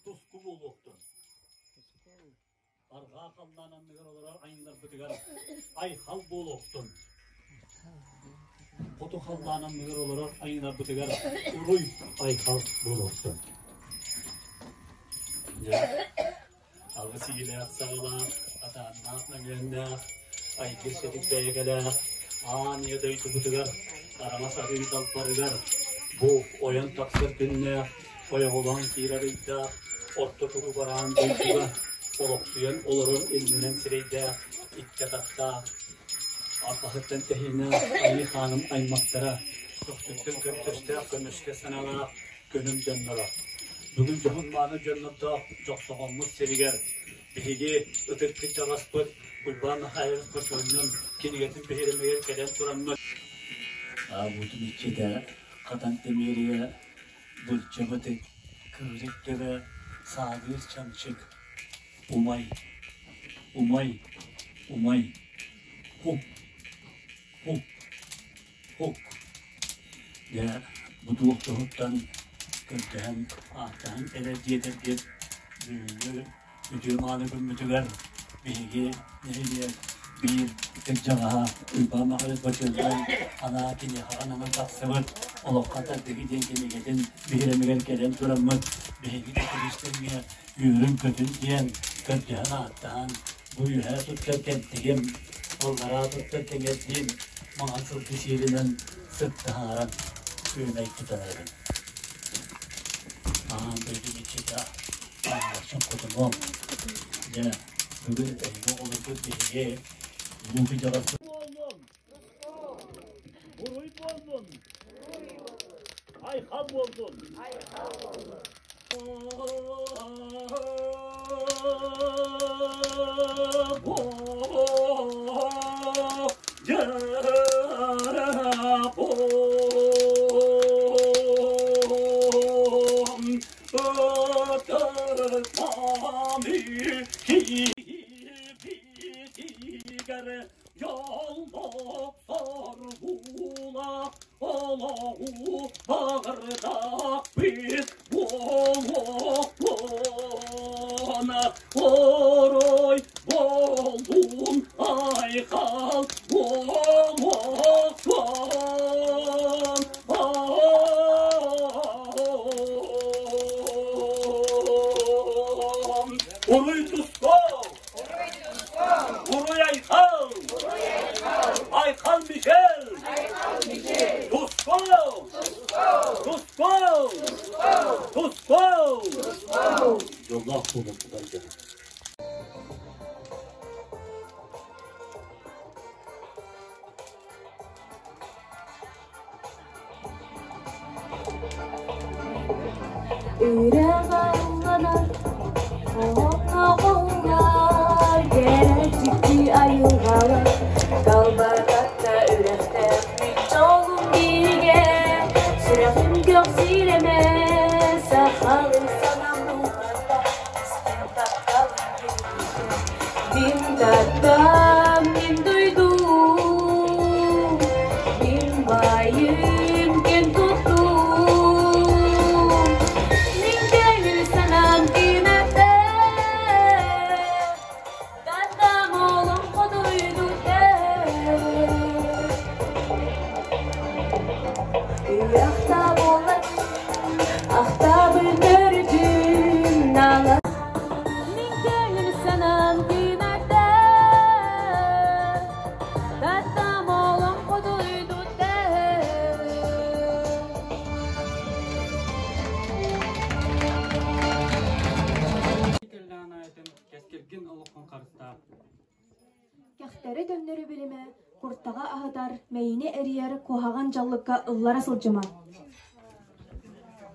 туску буолуохтун. Арҕаа халлаан анныгар олорор айылларбытыгар айхал буолуохтун. Хоту халлаан анныгар олорор айылларбытыгар уруй айхал буолуохтун. Дьэ, алгыс иилээх саҕалаах, атааннаах мөҥүөннээх, айгыр сэтик бэйэгэлээх, аан ийэ дойдубутугар, араҥас арыы далбарыгар бу ойон тахсар күннээх, ойоҕолоон киирэр ыйдаах, орто туруу бараан дойдуга олохсуйан олорор иннинэн сирэйдээх, икки атахтаах, арбаһыттан тэһиинээх айыы хааным аймахтара, көхсүттэн көмүскэстээх көмүскэ санаалаах көнүм дьонноро. Бүгүн дьоһун-мааны дьоннордоох Дьохсоҕоммут сиригэр биһиги ытык кырдьаҕаспыт Уйбаан Михайлович Бочонньун кинигэтин биһирэмигэр кэлэн тураммыт Аабытын иччитэ Хатан Тимиэрийэ Былдьабытык, Кыырык төбө, Саалыыр чанчык, Умай, умай, умай, хук, хук, хук. Дьэ, бу туох туһуттан көрдөһөн, ааттаһан эрэр диэтэргит бүгүҥҥү үтүө мааны күммүтүгэр биһиги нэһилиэк биир кырдьаҕаһа Уйбаан Михайлович Бочуоннай анаа киниэхэ ананан тахсыбыт «Олоххо тардыһыы» диэн кинигэтин биһирэмигэр кэлэн тураммыт биһиги да туристарга үөрүн-көтүн диэн көрдөһөн-ааттаһан бу үөһээ туттар кэнтигим, аллараа туттар кэҥэрдиим маҥан сылгы сиэлинэн сыт таһааран күөмэй тутан эрэбин. Аан дойду иччитэ ааҕарчын хотунуом. Дьэ, бүгүн эһиги оҕолоргут биһиги улуу кыдьаҕаспыт буоллун! Буруй буоллун! Айхал буоллун! Айхал буоллун! Дьоллоох олоҕу баҕардахпыт буолуохтун орой буоллун айхал буолуохтун Уруй туску! Уруй айхал! Айхал Мишел! Туску! Туску! Туску! Дьоллоох буолун дьоно. Үрэх алланар, оҕоллар, кэрэ дьикти айылҕалар, талбататта үрэхтээх мин дьолум бигэ, сүрэҕим көхсүлэмэ, сахалыы санам дууһата, истиҥ тапталым Мин таттам, мин дойдум, мин баайым кэн туттум. Мин көҥүл санаам кынатта, таттам олоҥхо дойдута. Үрэхтэ буолар, ахтабын төрүтүн налас Мин көҥүл санаам кынатта, таттам олоҥхо дойдута. Кэллэҕин аайытын кэскилгин олоххун харыстаа. Кэхтэри төҥнөрү билимэ, куртаҕа аһытар, мэйини эрийэр куһаҕан дьаллыкка ыллара сылдьыма.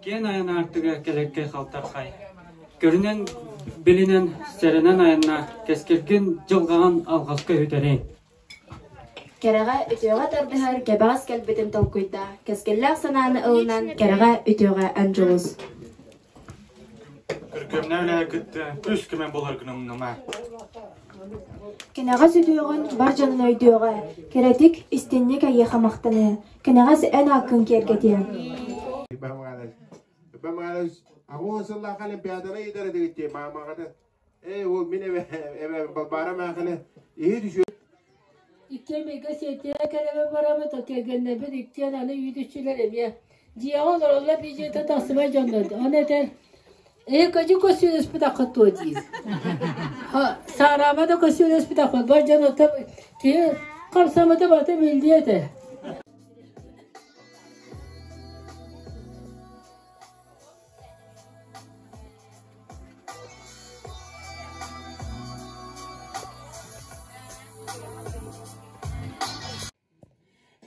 Киэн айан аартыга кэлэккэй халтархай. Көрүнэн, билинэн, сэрэнэн айанна, кэскилгин дьылҕаҕын алҕаска үтэриҥ. Кэрэҕэ, үтүөҕэ тардыһар кэбэҕэс кэлбитин толкуйдаа, кэскиллээх санааны ылынан кэрэҕэ, үтүөҕэ эн дьулус. Күргүөмнээх үлэһэ кытта үс көмө буолар гына умнума. Кэнэҕэс үтүөҕүн бар дьонун өйдүөҕэ, кэрэтик, истинник эйиэхэ махтаныа, кэнэҕэс эн ааккын киэргэтиэ. Иван Иванович. Аҕыс сыллаах Олимпиаданы ыытар этигит маамаҕата. Ээ, ол мин эбэ эбэ Балбаара маахыны иһи түсүө. Иккиэн бииргэ сиэттиһэ кэлэбэ барабыт, кэргэннэрбит иккиэн аны үүт-үччүлэр эмиэ. Дьиэҕэ олороллор биир дьиэтэ тахсыбат дьоннор. Ону этэр, «Ээ, көдьү көссүүлэспит аккыт дуо?» диир. Саараама да көссүүлэспит аккыт, бар дьон оттон киһи хамсаммыта барыта биллиэ этэ.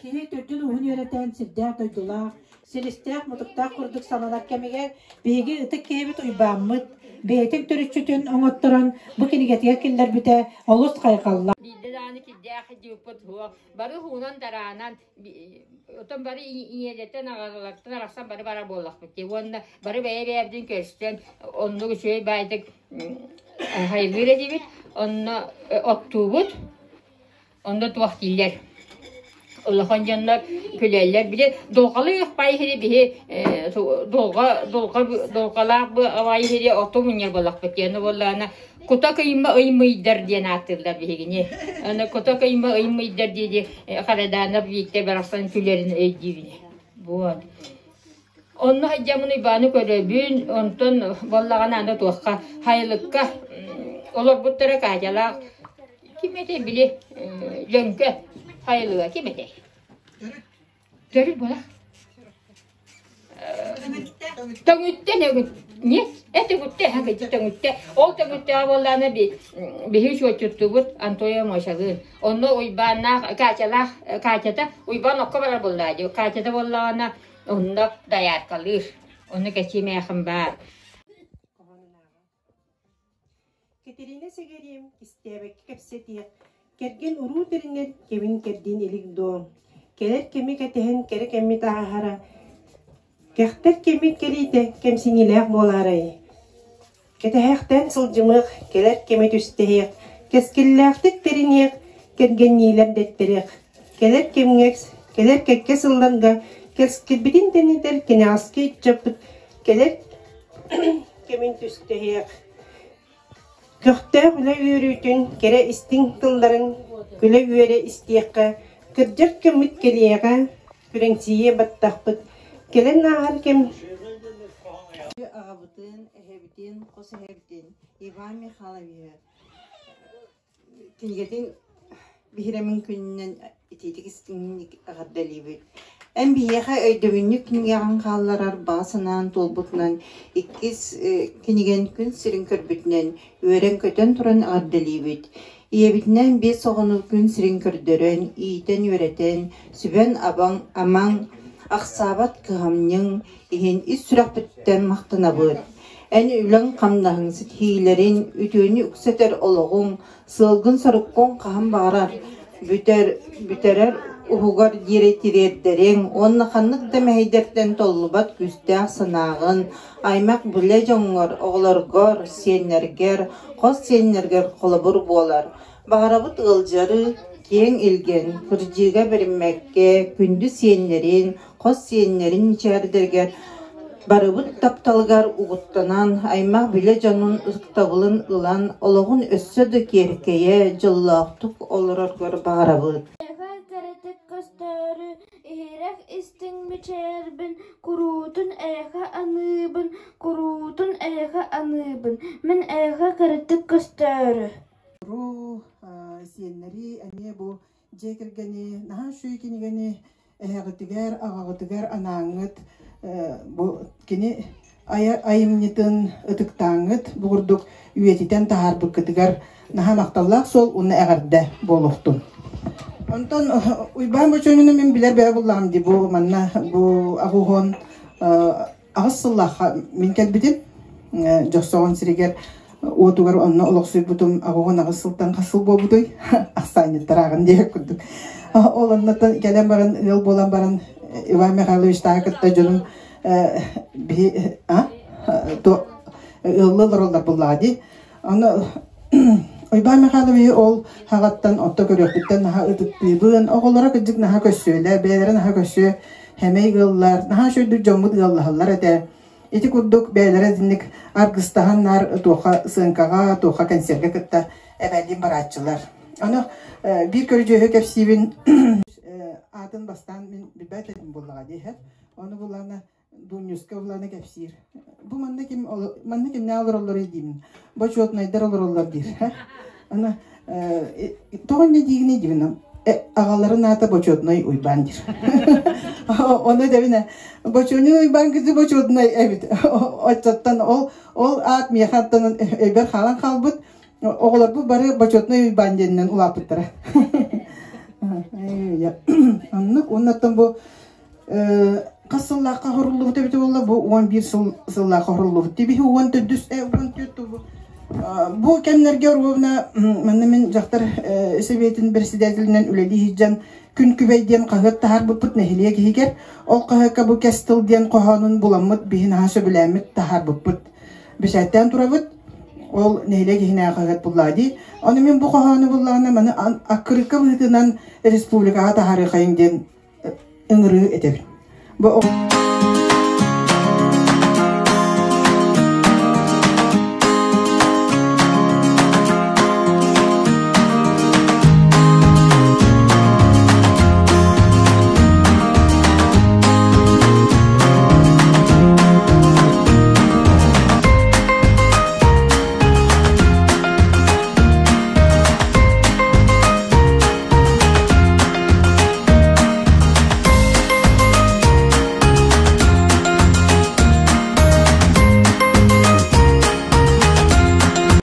Киһи төрдүн уһун үөрэтэн сирдээх дойдулаах, силистээх-мутуктаах курдук сананар кэмигэр биһиги ытык киһибит Уйбааммыт бэйэтин төрүччүтүн оҥотторон бу кинигэтигэр киллэрбитэ олус хайҕаллаах. Биирдэ даҕаны кирдээх дьыыппыт суох. Бары уһуунан-тараанан, отон бары ийэлэртэн, аҕалартан арахсан бары барар буоллахпыт дии. Уонна бары бэйэ-бэйэбитин көрсөн, оннук үчүгэй баайдык хайгыыр этибит. Онно оттуубут. Онно туох дииллэр? Улахан дьоннор күлэллэр. Били дулҕалыах баай иһири биһи дулҕа дулҕа дулҕалаах баай иһири оту мунньар буоллахпыт диэн буоллаҕына кута кыйма ыймыйдар диэн ааттыыллар биһигини. Аны кута кыйма ыймыйдар дии Харадаанап Виктор барахсан күлэрин өйдүүбүн. Вот. Онно сылдьаммын Уйбааны көрөбүн, онтон буоллаҕына аны туохха Хайылыкка олорбуттара Катялаах ким этэй били Лөҥкө Хайылыга ким этэй? Төрүт буолар. Төҥүттэн өгүт нет эт өгүттэ төҥүттэ ол төҥүттэҕэ буоллаҕына биһи суотчуттуубут Антоя Мошалыын онно Уйбааннаах Катялаах Катята Уйбаан окко барар буоллаҕа дии Катята буоллаҕына Онно дайааркалыыр. Ону кэчимээхин баар. Кэтэриинэ сэгэриэм, кистээбэккэ кэпсэтиэх, кэргэн уруу тэринэр кэмин кэрдиин илик дуо? Кэлэр кэми кэтэһэн кэрэ кэммит ааһара, кэхтэр кэммит кэлиитэ кэмсиниилээх буолаарай? Кэтэһээхтээн сылдьымыах, кэлэр кэми түстэһиэх, кэскиллээхтик тэриниэх, кэргэнниилэр дэттэриэх. Кэлэр кэмҥэ, кэлэр кэккэ сылларга кэскилбитин тэнитэр кэнэҕэски ыччаппыт кэлэр кэмин түстэһиэх. Көхтөөх үлэ үөрүүтүн, кэрэ истиҥ тылларын күлэ-үөрэ истиэххэ, кырдьар кэммит кэлиэҕэ, күрэҥсийиэ баттахпыт, кэлэн ааһар кэм Аҕабытын, эһэбитин, хос эһэбитин Иван Михайловиһы кинигэтин биһирэмин күнүнэн итиитик истиҥник эҕэрдэлиибит. Эн биһиэхэ өйдөбүнньүк кинигэҕин хаалларар баҕа санаан туолбутунан иккис кинигэн күн сирин көрбүтүнэн үөрэн-көтөн туран эҕэрдэлиибит. Ийэбитинэн биэс оҕону күн сирин көрдөрөн, иитэн-үөрэтэн, сүбэн-абаҥ амаҥ, ахсаабат кыһамньыҥ иһин ис сүрэхпиттэн махтанабыт. Эн үлэҥ-хамнаһыҥ ситиһиилэрин, үтүөнү үксэтэр олоҕуҥ, сыалгын-соруккун хаһан баҕарар бүтэр, бүтэрэр уһугар диэри тириэрдэриҥ уонна ханнык да мэһэйдэртэн толлубат күүстээх санааҕын аймах билэ дьоҥҥор, оҕолоргор, сиэннэргэр, хос сиэннэргэр холобур буолар. Баҕарабыт ыалдьары киэҥ илгэн, кырдьыыга бэриммэккэ, күндү сиэннэрин, хос сиэннэрин мичээрдэригэр барыбыт тапталыгар угуттанан, аймах-билэ дьонун ытыктабылын ылан, олоҕун өссө да киэркэйэ, дьоллоохтук олороргор баҕарабыт. Эйиэхэ кэрэтик көстөөрү иһирэх истиҥ мичээрбин куруутун эйиэхэ аныыбын, куруутун эйиэхэ аныыбын, мин эйиэхэ кэрэтик көстөөрү. Сиэннэри эмиэ бу дьиэ кэргэни наһаа үчүгэй кинигэни эһэҕитигэр, аҕаҕытыгар анааҥҥыт бу кини айымньытын ытыктааҥҥыт бу курдук үйэтитэн таһаарбыккытыгар наһаа махталлаах суол уонна эҕэрдэ буолуохтун. Онтон Уйбаан Бочонину мин билэр бэйэ буллаҕым дии бу манна бу аҕуһуон аҕыс сыллаахха мин кэлбитим Дьохсоҕон сиригэр уотугар онно олохсуйбутум 88 сылтан хас сыл буолбутуй ахсаанньыттарааҕын диэбит курдук ол оннуттан кэлэн баран ыал буолан баран Иван Михайловичтааҕы кытта дьонум биһи то ыаллыы олороллор буллаҕа дии ону Уйбаан Михайловиһы ол хаҕаттан отто көрүөхпүттэн наһаа ытыктыыбын оҕолоро кырдьык наһаа көссүөлэр бэйэлэрэ наһаа көссүө хэмэй ыаллар наһаа үчүгэйдик дьоммут ыаллаһаллар этэ. Ити курдук бэйэлэрэ итинник аргыстаһан наар туохха сыаҥкаҕа, туохха кэнсиэргэ кытта эбээлиин барааччылар. Аны биир көрүдьүөһү кэпсиибин аатын бастаан мин билбэт этим буоллаҕа дии Ону булана Дуунньуска булана кэпсиир. Бу манна ким манна кимнээх олороллор диибин. Бочуотунайдар олороллор диир. Аны тоҕо инньэ диигиний диибин. Аҕаларын аата Бочуотунай Уйбаан диир. Ону этэбинэ Бочуонун Уйбаан кызы Бочуотунай эбит. Оччоттон ол ол аат миэхэ аттан өйбөр хаалан хаалбыт. Оҕолорбут бары Бочуотунай Уйбаан диэнинэн улааппыттара. Оннук уоннаттан бу хас сыллаахха хоруллубут эбитэ буолла бу 11 сыл сыллаахха хоруллубут тибиһи 14 14 бу кэмнэргэ ровно манна мин дьахтар сэбиэтин председателинэн үлэлии сылдьан күн күбэй диэн хаһыат таһаарбыппыт нэһилиэк иһигэр ол хаһыакка бу кэс тыл диэн хоһоонун буламмыт биһи наһаа сөбүлээммит таһаарбыппыт бэчээттээн турабыт ол нэһилиэк иһинээҕи хаһыат буллаа дии ону мин бу хоһоону буллаҕына маны аккырыыкка быһыытынан республикаҕа таһаарыахайын диэн ыҥырыы этэбин. Бу